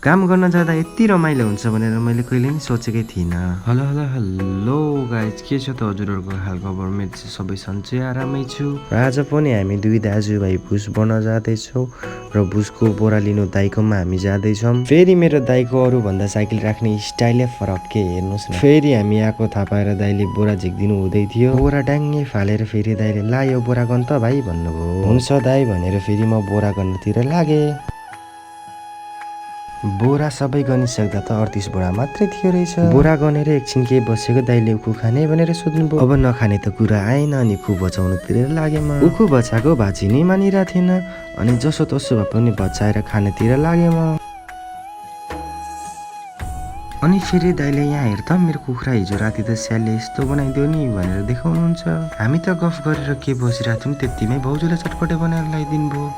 काम गर्न जाँदा यति रमाइलो हुन्छ भनेर मैले कहिले नि सोचेकै थिइनँ। हेलो हेलो हेलो गाइज, के छ त हजुरहरूको हालखबर? मेरो चाहिँ सबै सन्चै आरामै छु। र आज पनि हामी दुई दाजुभाइ भुस बन्न जाँदैछौँ र भुसको बोरा लिनु दाइकोमा हामी जाँदैछौँ। फेरि मेरो दाइको अरूभन्दा साइकल राख्ने स्टाइलै फरक के हेर्नुहोस् न। फेरि हामी आएको थाहा पाएर दाइले बोरा झिक्दिनु हुँदै थियो। बोरा डाङ्गे फालेर फेरि दाइले ला यो बोरा गन त भाइ भन्नुभयो। हुन्छ दाइ भनेर फेरि म बोरा गर्नतिर लागेँ। बोरा सबै गनिसक्दा त 38 बोरा मात्रै थियो रहेछ। बोरा गनेर एकछिन केही बसेको दाइले उखु खाने भनेर सोध्नुभयो। अब नखाने त कुरा आएन अनि उखु बचाउनुतिर लागेँ म। उखु बचाएको भाजी नै मानिरहेको थिएन अनि जसो तसो भए पनि बचाएर खानेतिर लागेँ म। अनि फेरि दाइले यहाँ हेर त मेरो कुखुरा हिजो राति त स्यालले यस्तो बनाइदियो नि भनेर देखाउनुहुन्छ। हामी त गफ गरेर के बसिरहेको थियौँ त्यतिमै भाउजूले चटपटे बनाएर ल्याइदिनु भयो।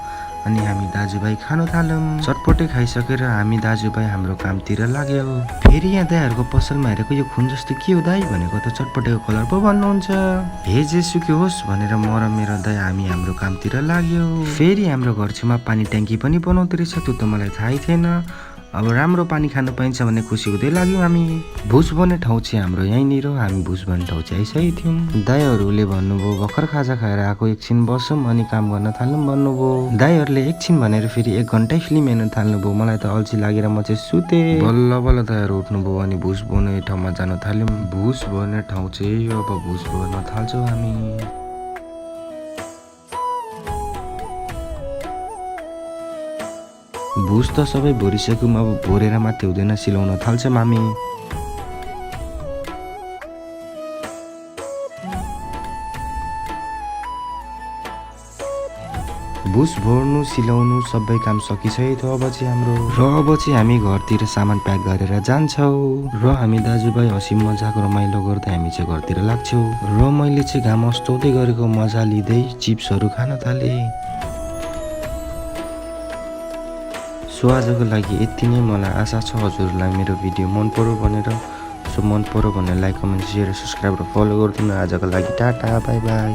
अनि हामी दाजुभाइ खानु थाल्यौँ। चटपटे खाइसकेर हामी दाजुभाइ हाम्रो कामतिर लाग्यो। फेरि यहाँ दाइहरूको पसलमा हेरेको यो खुन जस्तो के हो दाइ भनेको त चटपटेको कलर पो भन्नुहुन्छ। हे जेसुकै होस् भनेर म र मेरो दाइ हामी हाम्रो कामतिर लाग्यो। फेरि हाम्रो घर छेउमा पानी ट्याङ्की पनि बनाउँदो रहेछ, त्यो त मलाई थाहै थिएन। अब राम्रो पानी खानु पाइन्छ भन्ने खुसी हुँदै लाग्यौँ हामी। भुस बन्ने ठाउँ चाहिँ हाम्रो यहीँनिर हो। हामी भुस बन्ने ठाउँ चाहिँ आइसकेको थियौँ। दाइहरूले भन्नुभयो भर्खर खाजा खाएर आएको, एकछिन बसौँ अनि काम गर्न थाल्यौँ भन्नुभयो। दाइहरूले एकछिन भनेर फेरि 1 घन्टै फिल्म हेर्न थाल्नुभयो। मलाई त अल्छी लागेर म चाहिँ सुतेँ। बल्ल बल्ल दाइहरू उठ्नुभयो अनि भुस बन्ने ठाउँमा जान थाल्यौँ। भुस बन्ने ठाउँ चाहिँ अब भुस बन्न थाल्छौँ हामी। भुस त सबै भरिसक्यौँ, अब भरेर मात्रै हुँदैन, सिलाउन थाल्छौँ हामी। भुस भर्नु सिलाउनु सबै काम सकिसकेको थियो अब चाहिँ हाम्रो। र अब चाहिँ हामी घरतिर सामान प्याक गरेर जान्छौँ। र हामी दाजुभाइ हँसी मजाक रमाइलो गर्दै हामी चाहिँ घरतिर लाग्छौँ। र मैले चाहिँ घाम अस्ताउँदै गरेको मजा लिँदै चिप्सहरू खान थालेँ। सो आजको लागि यति नै। मलाई आशा छ हजुरहरूलाई मेरो भिडियो मन पर्यो भनेर। सो मन पर्यो भने लाइक कमेन्ट सेयर सब्सक्राइब र फलो गरिदिनु। आजको लागि टाटा बाई बाई।